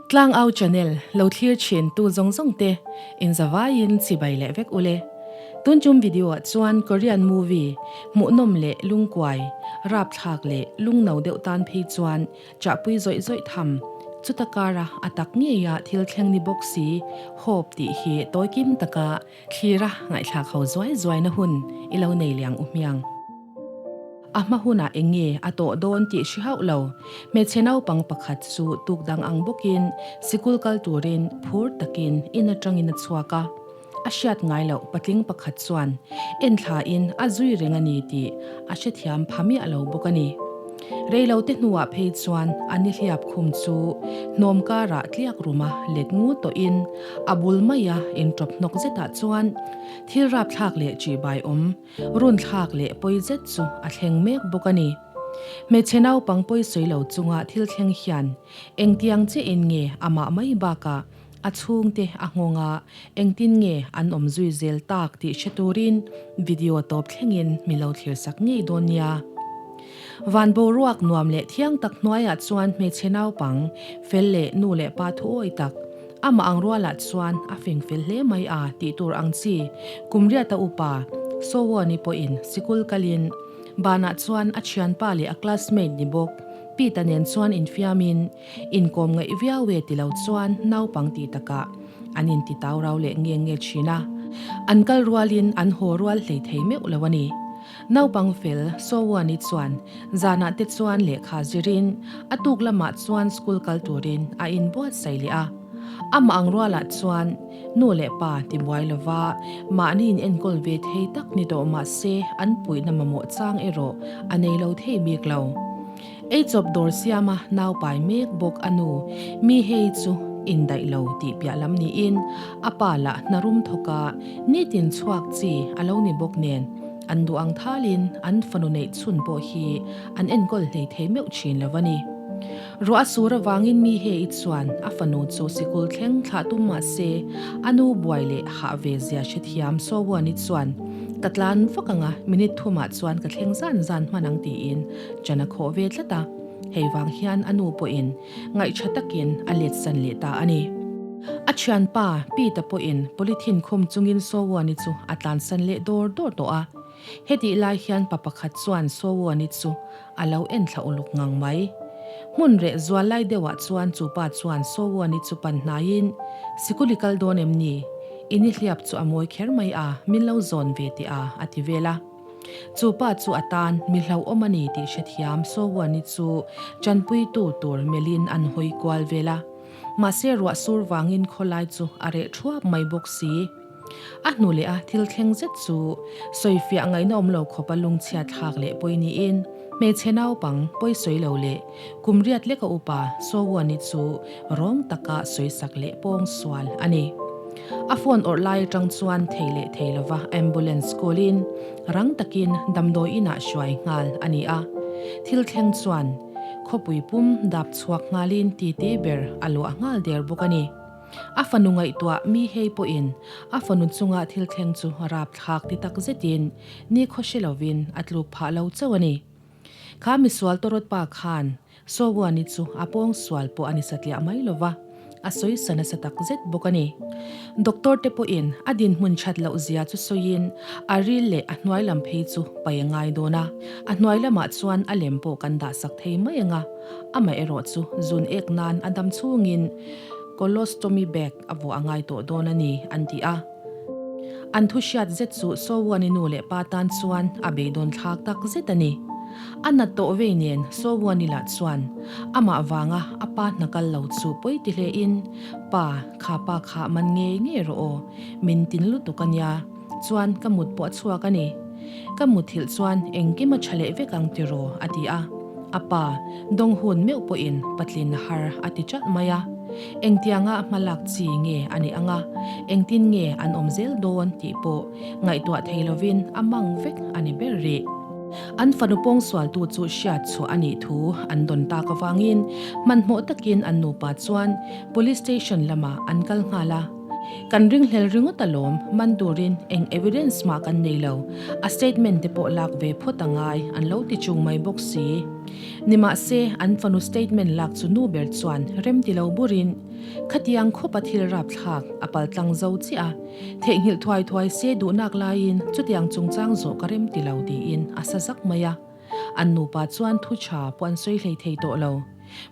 Tlangau channel lo thlir thin tu zawng zawng te in zavaiin chibai leh vek ule. Tun tum video ah chuan Korean movie hmuhnawm leh lungkuai, rapthlak leh lungno deuh tan phei chuan chahpui zawih zawih tham chuta kara a tak ngeia thil thleng ni bawk si Hope tih hi tawikim taka Thlira ngaihthlak ho zuai zuaina hun i lo nei liang u hmiang. A hma hunah eng nge a tawh dawn tih hri hauh lo. Hmeichhe naupang pakhat chu tuk dang ang bawkin sikul kal turin phur takin in atangin a chhuak a. A hriat ngai loh patling pakhat chuan enthlain a zui reng a ni tih a hrethiam pha miah lo bawk a ni. Reilote hnuah phei chuan a nihliap khum chu hnawm karah tliak ruma let ngut tawhin a bul maia inṭawp hnawk zetah chuan thil rapthlak leh ṭihbai awm, runthlak leh pawi zet chu a thleng mek bawk a ni. Hmeichhe naupang pawi sawi lo chunga thil thleng hian engtiang chiahin nge amah mai bakah A chhungte a nghawng a, engtin nge an awm zui zel tak tih hre turin video tawp thlengin mi lo thlir sak ngei dawn nia. Van boruak nuam leh thiang tak hnuaiah chuan hmeichhe naupang fel leh nu leh pa thuawi tak, amah ang rualah chuan a fing fel hle mai a tih tur ang chi kum riata upa Sowoni pawhin sikul kalin banah chuan a thianpa leh a classmate ni bawk Pete-a nen chuan infiamin Inkawm ngaih viau e ti lo chuan naupang tih takah an inti tau rau leh nge nge thin a, an kal rualin an haw rual hlei thei meuh lo a ni. Naupang fel Sowani chuan zanah te chuan lehkha zirin a tuk lamah chuan school kal turin a inbuatsaih leh a. Amah ang rualah chuan nu leh pa tibuai lova mahni in enkawl ve thei tak ni tawh mahse an puihna mamawh chang erawh a nei lo thei bik lo. Ei chawp dawr siama nau pai mek bawk a nu, mi hei chu indaih lo tih piah lam niin a pa lah hna rum thawk a, nitin chhuak chi a lo ni bawk nen an duh ang thalin an fanu neih chhun pawh hi an enkawl hlei thei meuh thin lo a ni. Ruah a sur avangin mi hei chuan a fanu chu sikul thleng thlah tum mah se a nu buai leh hah ve zia hrethiam Sawuani chuan ka tlan vak ang a, minute thumah chuan ka thleng zan zan hman ang tiin Chan a khawh ve tlat a, hei vang hian a nu pawhin ngaihṭha takin a letsan leh ta a ni. A thianpa Pete-a pawhin polythene khum chungin Sowuani chu a tlansan leh dawr dawr tawh a. Hetih lai hian pa pakhat chuan Sowuani chu a lo enthla uluk ngang mai. Hmun reh zual lai deuhah chuan chu pa chuan Sowuani chu pan hnaiin, Sikul i kal dawn em ni? I nihliap chu a mawi kher mai a, min lo zawn ve teh a, a ti vel a. Chu pa chu a tan mi hlauhawm a ni tih hrethiam Sowuani chu tanpuitu tur melhin an hawi kual vel a. Mahse ruah sur vangin khawlai chu a reh thuap mai bawk si. A hnu leh a thil thleng zet chu sawifiah ngaihna awm lo khawpa lungchhiat thlak leh pawi niin hmeichhe naupang pawi sawi lo leh kum riat leka upa Sowuani chu rawng taka sawisak leh pawng sual a ni. A phone awrh lai atang chuan thei leh thei lova ambulance call-in rang takin damdawi inah hruai nghal a ni a. Thil thleng chuan khawpui pum dap chhuak nghalin titi ber a luah nghal der bawk a ni. A fanu ngaihtuah mi hei pawhin a fanu chunga thil thleng chu rapthlak ti tak zetin nikhaw hre lovin a tluk phah lo chauh a ni. Kha misual tawrawt pa khan Sawuani chu a pawng sual pawh a ni satliah mai lo va, a sawi sa nasa tak zet bawk a ni. Doctor te pawhin a dinhmun that loh zia chu sawiin a ril leh a hnuai lam phei chu pai a ngai dawn a, a hnuai lamah chuan a lem pawh kan dah sak thei mai ang a, amaherawh chu zun ek nan a dam chhungin colostomy bag a vuah a ngai tawh dawn a ni, an ti a. An thu hriat zet chu Sawuani nu leh pa tan chuan a beidawn thlak tak zet a ni. A nat tawh vei nen Sawuani lah chuan amah vanga a pa hna kal lo chu pawi ti hle in, Pa, kha pa kha man ngei ngei rawh aw, min tin lutuk a nia, chuan ka mut pawh a chhuak a ni. Ka muthilh chuan engkim a tha leh vek ang tiraw a ti a. A pa, Donghun meuh pawhin patlin a har a ti chalh mai a. Engtianga hmalak chi nge a nih anga, engtin nge an awm zel dawn tih pawh ngaihtuah thei lovin a mang vek a ni ber rih. An fanu pawngsualtu chu hriat chhuah a nih thu an dawn tak avangin hmanhmawh takin an nupa chuan Police Station lamah an kal nghal a. Kan ringhlel ringawt alawm, man turin eng evidence mah kan nei lo, a statement te pawh lak ve phawt a ngai an lo ti chung mai bawk si. Nimahse, an fanu statement lak chu nu ber chuan rem ti lo burin, Khatiang khawpa thil rapthlak a paltlang zo chiah a, theihnghilh thuai thuai se duhnak laiin chutiang chungchang zawh ka rem ti lo tiin a sa zak mai a. An nupa chuan thu tha pawh an sawi hlei thei tawh lo.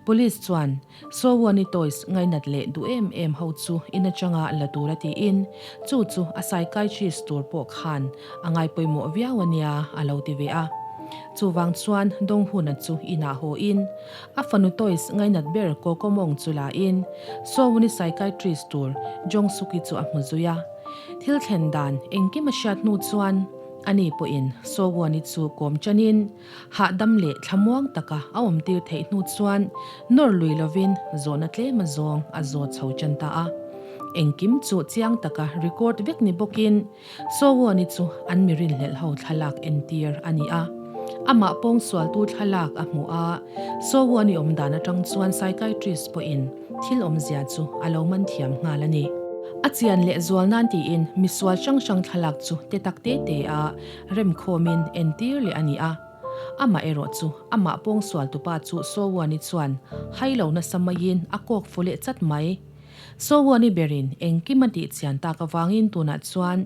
Police chuan Sawuani toys ngainat leh duh em em ho chu in atanga la tura tiin chu chu a psychiatrist tur pawh khan a ngaipawimawh viau ania a lo ti ve a. Chuvang chuan Donghuna chu inah haw in a fanu toys ngainat ber Kokomong chu la in Sawuani psychiatrist tur Jongsuki chu a hmu zui a. Thil thlen dan engkim a hriat hnu chuan ani pawhin Sawuani chu kawm chanin Hahdam leh thlamuang taka a awmtir theih hnu chuan nawr lui lovin zawhna tlem azawng a zawt chho tan ta a. Engkim chu chiang taka record vek ni bawkin Sawuani chu an mi rinhlelh ho thlalak entir a ni a. Amah pawngsualtu thlalak a hmuh a, Sawuani awm dan atang chuan psychiatrist pawhin thil awmzia chu a lo man thiam nghal a ni. A chian leh zual nan tiin misual hrang hrang thlalak chu te tak te te a Remkhawmin entir leh a ni a, amah erawh chu amah pawngsual tupa chu Sawuani chuan hai lo nasa maiin a kawk fu leh chat mai. Sawuani berin engkim a tih chian tak avangin tunah chuan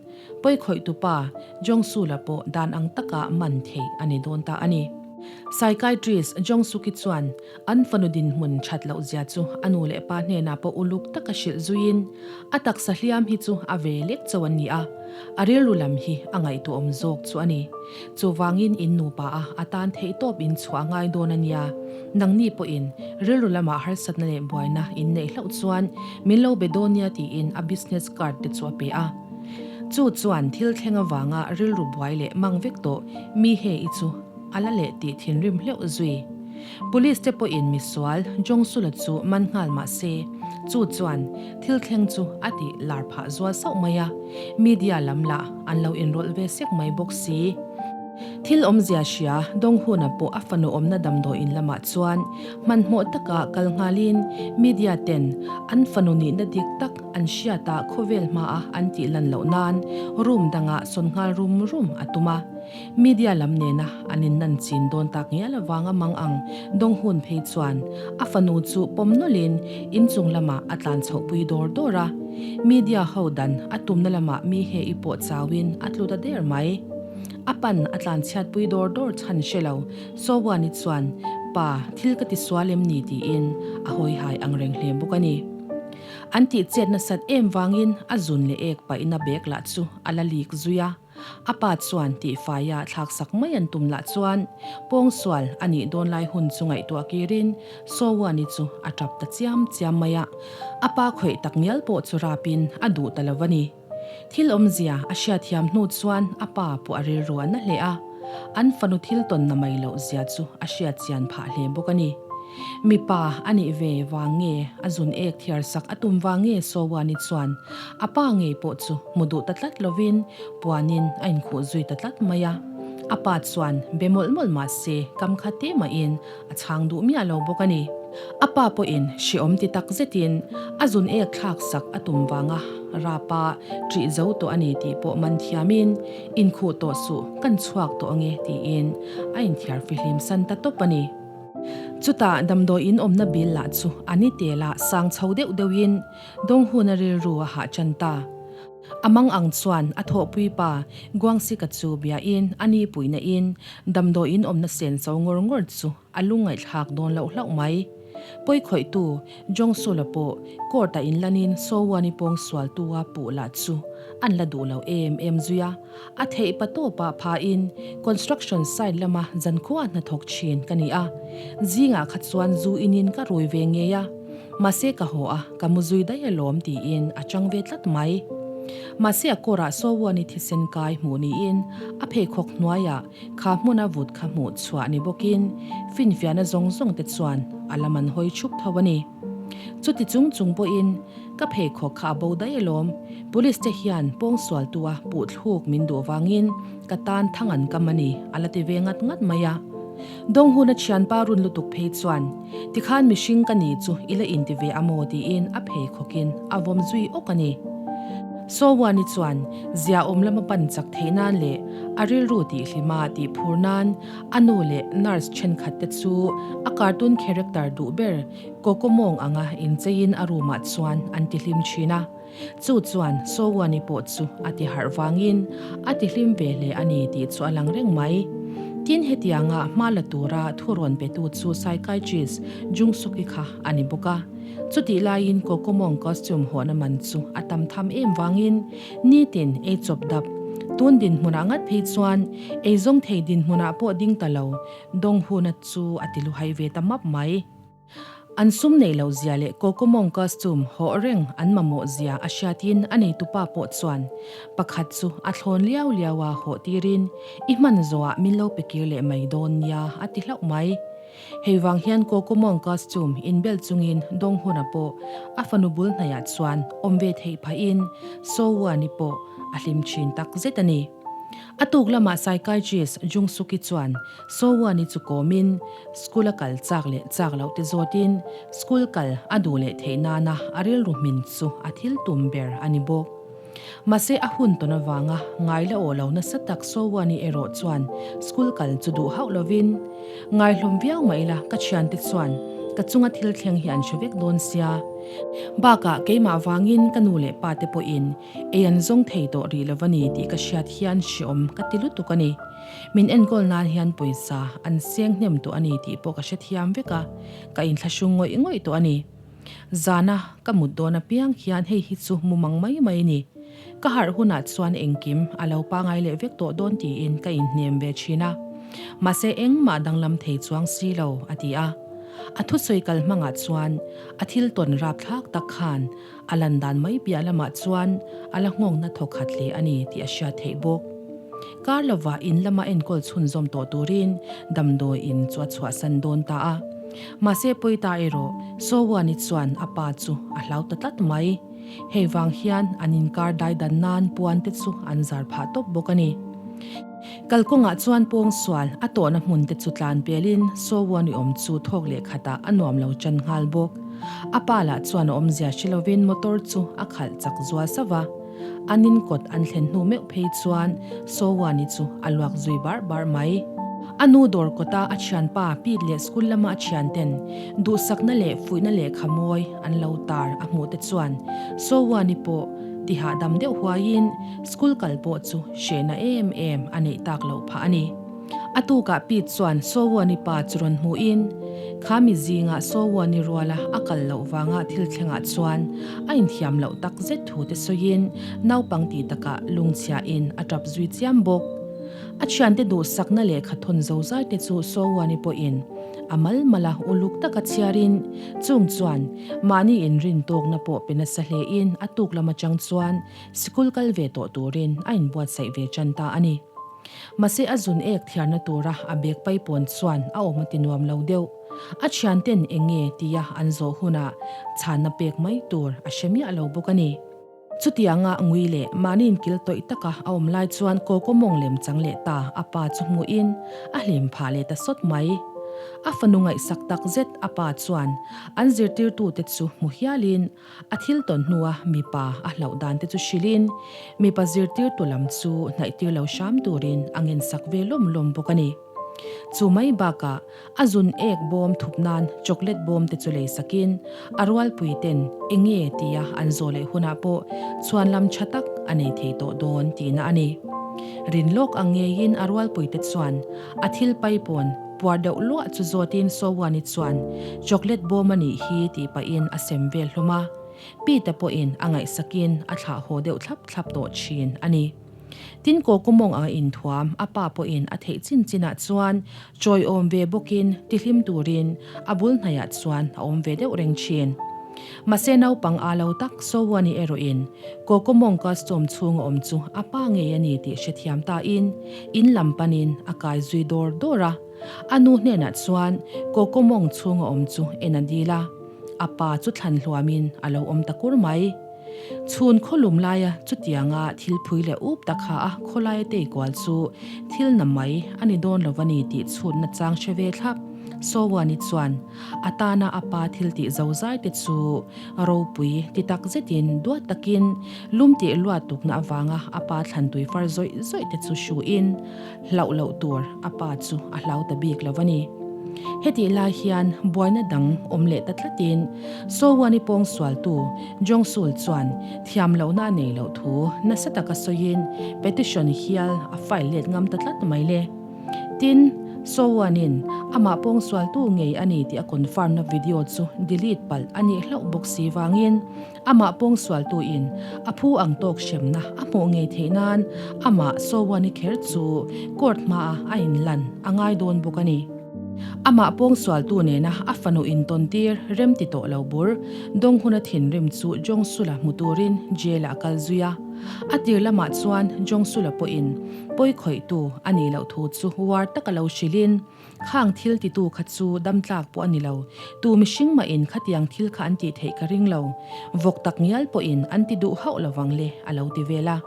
pawikhawih tupa Jongsu-la pawh dan ang taka man theih a ni dawn ta a ni. Psychiatrist Jongsuki chuan an fanu dinhmun that loh zia chu a nu leh pa hnenah pawh uluk taka hrilh zuiin a taksa hliam hi chu a ve lek chauh an ni a, A rilru lam hi a ngaihtuahawm zawk chu a ni. Chuvangin in nupa a a tan theih tawp in chhuah a ngai dawn a nia. Nangni pawhin rilru lamah harsatna leh buaina in neih hlauh chuan min lo be dawn nia tiin a business card te chu a pe a. Chu chuan thil thleng avanga rilru buai leh mang vek tawh mi he i chu a la leh tih thinrim hleuh zui. Police te pawhin misual Jong-sula chu man nghal mah se, chu chuan thil thleng chu a tih lar phah zual sauh mai a, media lam lah an lo inrawlh ve sek mai bawk si. Thil awmzia hria Donghuna pawh a fanu awmna damdawiin lamah chuan hmanhmawh taka kal nghalin media ten an fanu nihna dik tak an hriata khawvel hmaa an tih lan loh nan room dangah sawn nghal rum rum a tum a. Media lam nena an innan chin dawn tak ngial avanga mang ang Donghun phei chuan a fanu chu pawm nawlhin inchung lamah a tlan chhohpui dawr dawr a. Media ho dan a tumna lamah mi he i pawh chauin a tlu ta der mai. A pan a tlan chhiatpui dawr dawr chhan hre lo Sawuani chuan, Pa, thil ka ti sual em ni? tiin a hawihai ang reng hle bawk a ni. An tih chet nasat em vangin a zun leh ek paihna bag lah chu a la lik zui a. A pa chuan tihfaia thlaksak mai an tum lah chuan pawngsual a nih dawn lai hun chu ngaihtuah kirin Sawuani chu a tap ta chiam chiam mai a. A pa khawih tak ngial pawh chu rapin a duh ta lo a ni. Thil awmzia a hriatthiam hnu chuan a pa pawh a rilru a na hle a, an fanu thil tawnna mai loh zia chu a hriatchian phah hle bawk a ni. Mipa a nih ve vang nge a zun ek thiar sak a tum vang nge Sawuani chuan a pa ngei pawh chu hmu duh ta tlat lovin puanin a inkhuh zui ta tlat mai a. A pa chuan be mawlh mawlh mah se kam kha te mahin a chhang duh miah lo bawk a ni. A pa pawhin hreawm ti tak zetin a zun ek thlak sak a tum vanga rapa ṭih zo tawh a ni tih pawh man thiamin inkhuh tawh suh kan chhuak tawh ange tiin a inthiar fihlim san ta tawp a ni. Chutah damdawi in awmna bil lah chu a ni tel a sang chho deuh deuhin Donghuna rilru a hah tan ta. A mang ang chuan a thawhpui pa Guangsika chu biain a ni puihna in damdawi in awmna sen cho ngawr ngawr chu a lungngaihthlak dawn loh hlauh mai. Pawikhawihtu Jongsula pawh court-a inlanin Sowani pawngsualtua puh lah chu an la duh lo em em zui a. A theih pa tawpah phain construction site lama zankhua hnathawk thin ka ni a, zingah kha chuan zu inin ka rui ve ngei a, mahse ka haw a, ka mu zui daih alawm tiin a chang ve tlat mai. Mahse a kawrah Sawuani thisen kai hmuh niin a pheikhawk hnuaiah kha hmuna vut kha hmuh chhuah ni bawkin finfiahna zawng zawng te chuan a lam an hawi thup tho a ni. Chuti chung chung pawhin Ka pheikhawk kha a bo daih alawm. Police te hian pawngsualtu a puh thluk min duh vangin ka tan thang an kam a ni, a la ti ve ngat ngat mai a. Donghuna thianpa run lutuk phei chuan, Tikhan mihring ka ni chu i la inti ve a maw? tiin a pheikhawkin a vawm zui awk a ni. Sawuani chuan ziaawm lama pan chak theih nan leh a rilru tihhlima tihphur nan a nu leh nurse thenkhat te chu a cartoon character duh ber Kokomong anga incheiin a room ah chuan an tihlim thin a. Chu chuan Sawuani pawh chu a ti harh vangin a tihlim ve hle a ni tih chu a lang reng mai. Tin hetianga hma la tura thu rawn petu chu psychiatrist Jungsuki kha a ni bawk a. Chutih laiin Kokomong costume hawhna man chu a tam tham em vangin nitin ei chawp dap tun dinhmunah ngat phei chuan eizawng thei dinhmunah pawh ding ta lo Donghuna chu a ti luhai ve ta map mai. An sum neih loh zia leh Kokomong costume hawh reng an mamawh zia a hriatin a neitupa pawh chuan pakhat chu a thlawn liau liau a hawh tirin i hman zawhah min lo pe kir leh mai dawn nia a ti hlauh mai. Hei vang hian Kokomong costume inbel chungin Donghuna pawh a fanu bul hnaiah chuan awm ve theih phahin Sowuani pawh a hlim thin tak zet a ni. A tuk lamah psychiatrist Jungsuki chuan Sowuani chu kawmin school a kal chak leh chak loh te zawtin school kal a duh leh theih nana a rilru hmin chu a thil tum ber a ni bawk. Mahse a hun tawn avanga ngai la awh lo nasa tak Sowuani erawh chuan school kal chu duh hauh lovin, Ngaihlawm viau mah ila ka thiante chuan ka chunga thil thleng hi an hre vek dawn sia. Bakah keimah vangin ka nu leh pa te pawhin ei an zawng thei tawh rih lo a ni tih ka hriat hian hreawm ka ti lutuk a ni. Min enkawl nan hian pawisa an seng hnem tawh a ni tih pawh ka hrethiam vek a, ka inthlahrung ngawih ngawih tawh a ni. Zana ka mut dawn apiang hian hei hi chu mu mang mai mai a ni. Ka harh hunah chuan engkim a lo pangai leh vek tawh dawn tiin ka inhnem ve thin a. Mahse engmah danglam thei chuang si lo, a ti a. A thusawi kal hmangah chuan a thil tawn rapthlak tak khan a lan dan mai piah lamah chuan a la nghawngna thawk khat hle a ni tih a hriat theih bawk. Kar lova in lama enkawl chhunzawm tawh turin damdawi in chu a chhuahsan dawn ta a. Mahse Pawita erawh Sawuani chuan a pa chu a hlau ta tlat mai. Hei vang hian an inkar dai dan nan puan te chu an zar phah tawp bawk a ni. Kalkawngah chuan pawngsual a tawhna hmun te chu tlan pelin Sawuani awm chu thawk leh khatah a nuam lo tan nghal bawk. A pa lah chuan a awmzia hre lovin motor chu a khalh chak zual sauh a. An in kawt an thlen hnu meuh phei chuan Sawuani chu a luak zui bar bar mai. A nu dawr kawta a thianpa Pete leh school lama a thianten duhsakna leh fuihna lehkha mawi an lo tar a hmuh te chuan Sawuani pawh tihahdam deuh huaiin school kal pawh chu hrehna em em a neih tak loh phah a ni. A tukah Pete chuan Sawuani pa chu rawn hmuhin kha mi zingah Sawuani ruala a kal loh vanga thil thlengah chuan a inthiam loh tak zet thu te sawiin naupang tih takah lungchhiahin a tap zui chiam bawk. A thiante duhsakna lehkha thawn zozai te chu Sawuani pawhin a mal mala uluk taka chhiarin chung chuan mahni inrin tawkna pawh pe nasa hlein a tuk lam atang chuan sikul kal ve tawh turin a inbuatsaih ve tan ta a ni. Mahse a zun ek thiarna tura a bag paipawn chuan a awm a ti nuam lo deuh. A thianten eng nge tia an zawh hunah chhanna pek mai tur a hre miah lo bawk a ni. Chutianga ngui leh mahni inkil tawih taka a awm lai chuan Kawkaw mawng lem chang leh ta a pa chu hmuhin a hlim phah leh ta sawt mai. A fanu ngaihsak tak zet a pa chuan an zirtirtute chu hmu hialin A thil tawn hnua mipa a hlauh dan te chu hrilhin mipa zirtirtu lam chu hnaihtir lo hram turin a ngensak ve lawm lawm bawk a ni. Chu mai bakah a zun ek bawm thup nan chocolate bawm te chu lei sakin a rualpui ten enge tia an zawh leh hunah pawh chhuan lam tha tak a nei thei tawh dawn tihna a ni. Rin lawk ang ngeiin a rualpui te chuan a thil paipawn Puar deuh luah chu zawtin Sawuani chuan chocolate bawm a nih hi tih pahin a sem vel hlawm a. Pita pawhin a ngaihsakin a thlah haw deuh thlap thlap tawh thin a ni. Tin Kawkumawng anga inthuam a pa pawhin a theih chin chinah chuan chawiawm ve bawkin tihlim turin a bul hnaiah chuan a awm ve deuh reng thin. Mahse naupang aa lo tak Sawuani erawhin Kawkumawng costume chhunga awm chu a pa ngei a ni tih hrethiam tain In lam panin a kai zui dawr dawr a, a nu hnenah chuan Coco mawng chhunga awm chu en a dil a, a pa chu thlan hluamin a lo awm ta kur mai. Chhun khawlum laia chutianga thil phui leh up tak ha a khawlaia tei kual chu thil na mai a ni dawn lo a ni tih chhutna chang hre ve thlap. Sowani chuan a tana a pa thil tih zozai te chu ropui ti tak zetin duat takin lum tih luat tukna avanga a pa thlan tui far zawih zawih te chu hruin hlauh loh tur a pa chu a hlau ta bik lo a ni. Hetih lai hian buaina dang awm leh ta tlatin Sowani pawng sualtu Jongsul chuan thiam lohna a nei loh thu nasa taka sawiin petition hial a file let ngam ta tlat mai le. Tin, Sowan-in amah pawngsualtu ngei a ni tih a confirm-na video chu delete palh a nih hlauh bawk si vangin amah pawngsualtuin a phu ang tawk hremna a hmuh ngei theih nan amah Sowan-i kher chu court hmaah a inlan a ngai dawn bawk a ni. Amah pawngsualtu nena a fanu intawntir rem ti tawh lo bur Donghuna thinrim chu Jongsula hmu turin jail-ah a kal zui a. A tir lamah chuan Jongsula pawhin Pawi khawihtu a nih loh thu chu uar taka lo hrilhin, Khang thil titu kha chu dam tlak pawh a ni lo. Tu mihring mahin khatiang thil kha an tih theih ka ring lo. Vawk tak ngial pawhin an ti duh hauh lovang le, a lo ti vel a.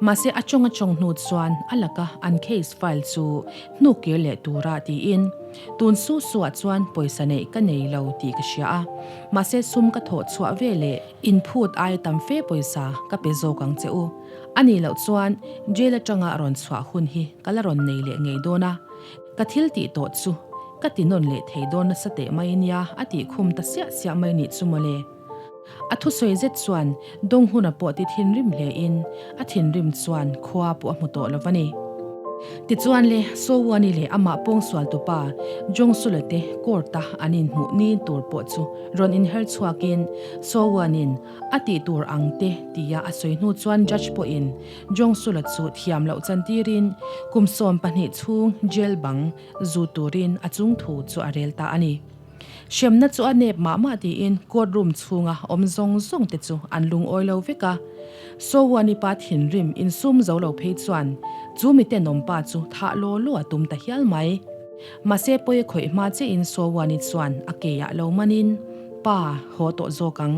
Mahse a chawng a chawng hnu chuan a laka an case file chu hnuk kir leh tura tiin, Tun su suah chuan pawisa neih ka nei lo tih ka hria a, mahse sum ka thawh chhuah ve leh inphut aia tam fe pawisa ka pe zawk ang che u. A nih loh chuan jail atanga rawn chhuah hun hi ka la rawn nei leh ngei dawn a, ka thil tih tawh chu ka ti nawn leh thei dawn nasa teh mai nia a tih khum ta siah siah mai nih chu mawle. A thusawi zet chuan Donghuna pawh ti thinrim hle in a thinrim chuan khua pawh a hmu tawh lo va ni. Tichuan le Sowani leh amah pawngsual tupa Jongsula te court a an inhmuh ni tur pawh chu rawn inher chhuakin Sowanin A tih tur ang te tia a sawi hnu chuan judge pawhin Jongsula chu thiam loh chantirin kum 12 chhung jail bang zu turin a chung thu chu a rel ta a ni. Hremna chu a nep mah mah tiin court room chhunga awm zawng zawng te chu an lungawi lo vek a. Sowani pa thinrim insum zo lo phei chuan chu mi tenawm pa chu thah law law a tum ta hial mai. Mahse pawi a khawih hma chiahin Sowani chuan a keiah lo manin, Pa, haw tawh zawk ang.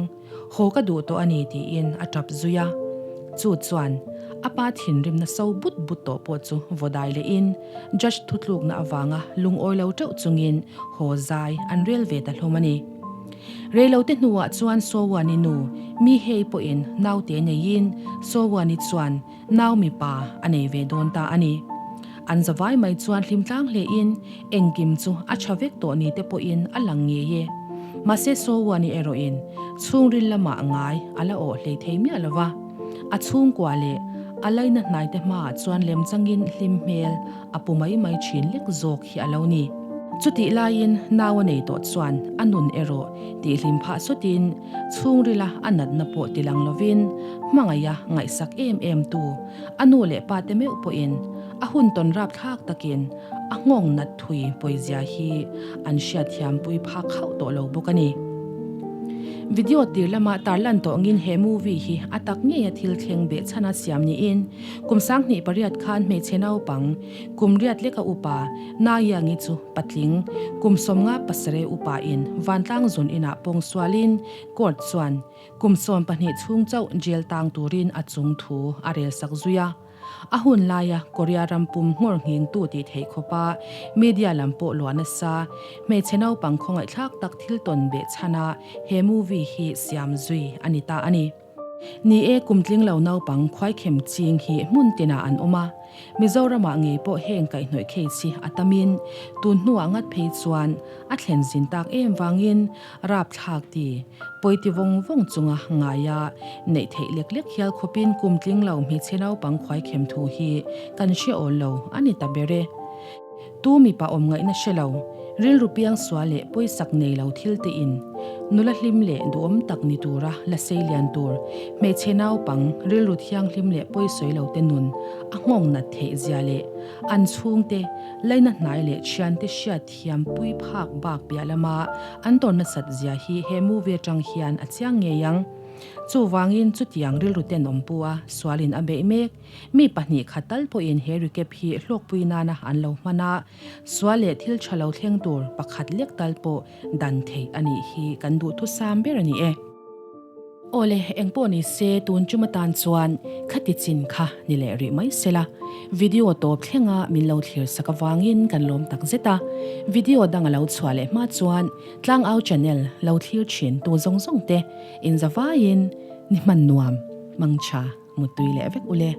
Haw ka duh tawh a ni tiin a tap zui a. Chu chuan a pa thinrimna so but but tawh pawh chu vaw dai lehin judge thutlukna avanga lungawi lo teuh chungin haw zai an rel ve ta hlawm a ni. Reilote hnuah chuan Sowani nu Mi Hei pawhin naute neiin Sowani chuan nau mipa a nei ve dawn ta a ni. An zavai mai chuan hlim tlang hlein engkim chu a tha vek tawh ni te pawhin a lang ngei e. Mahse Sowani erawhin chhungril lamah ngai a la awh hlei thei miah lo va. A chhungkua leh a laina hnaite hmaah chuan lemchangin hlim hmel a pu mai mai thin lek zawk hi a lo ni. Chutih laiin nau a nei tawh chuan a nun erawh tihhlim phah sawtin chhungrila a natna pawh tilang lovin hmangaiha ngaihsak em em tu A nu leh pa te meuh pawhin a hun tawn rapthlak takin a nghawng nat thui pawizia hi an hriatthiampui phak hauh tawh lo bawk a ni. Video tir lama tarlan tawh angin he movie hi a tak ngeia thil thleng behchhana siam niin kum 28 khan hmeichhe naupang kum riat leka upa Na Yangi chu patling kum 57 upa in vantlang zun inah pawngsualin court chuan Kum 12 chhung chauh jail tang turin a chung thu a rel sak zui a. A hun laia Korea ram pum nghawr nghingtu tih theih khawpa media lam pawh luah nasa, hmeichhe naupang khawngaihthlak tak thil tawn beh chhana he movie hi siam zui a ni ta a ni. Ni e, kum tling lo naupang khuaikhem ching hi hmun tinah an awm a. Mizoramah ngei pawh heng kaihhnawih case hi a tamin tun hnuah ngat phei chuan a thlen zin tak em vangin Rapthlak ti, pawiti vawng vawng chunga ngaia neih theih lek lek hial khawpin kum tling lo hmeichhe naupang khuaikhem thu hi kan hre awl lo a ni ta ber e. Tu mipa awm ngaihna hre lo, rilru piangsual leh pawisak nei lo thil te in nula hlim leh duhawm tak ni tura la sei lian tur hmeichhe naupang rilru thianghlim leh pawisawi lo te nun a nghawng nat theih zia leh an chhungte laina hnai leh thiante hriat Thiampui phak bak piah lama an tawn nasat zia hi he movie atang hian a chiang ngei ang. Chuvangin chutiang rilru tenawm pu a sualin a beih mek. Mi pahnih khat tal pawhin he recap hi hlawkpui nana an lo hman a, sual leh thil tha lo thleng tur pakhat lek tal pawh dan theih a nih hi kan duhthusam ber a ni e. Awle, engpawh ni se tun tum atan chuan khati chin kha ni leh rih mai sela. Video tawp thlenga min lo thlir sak avangin kan lawm tak zet a. Video dang a lo chhuah leh hma chuan Tlangau channel lo thlir thin tu zawng zawng te inzavaiin ni hman nuam, mangtha, muttui leh vek ule.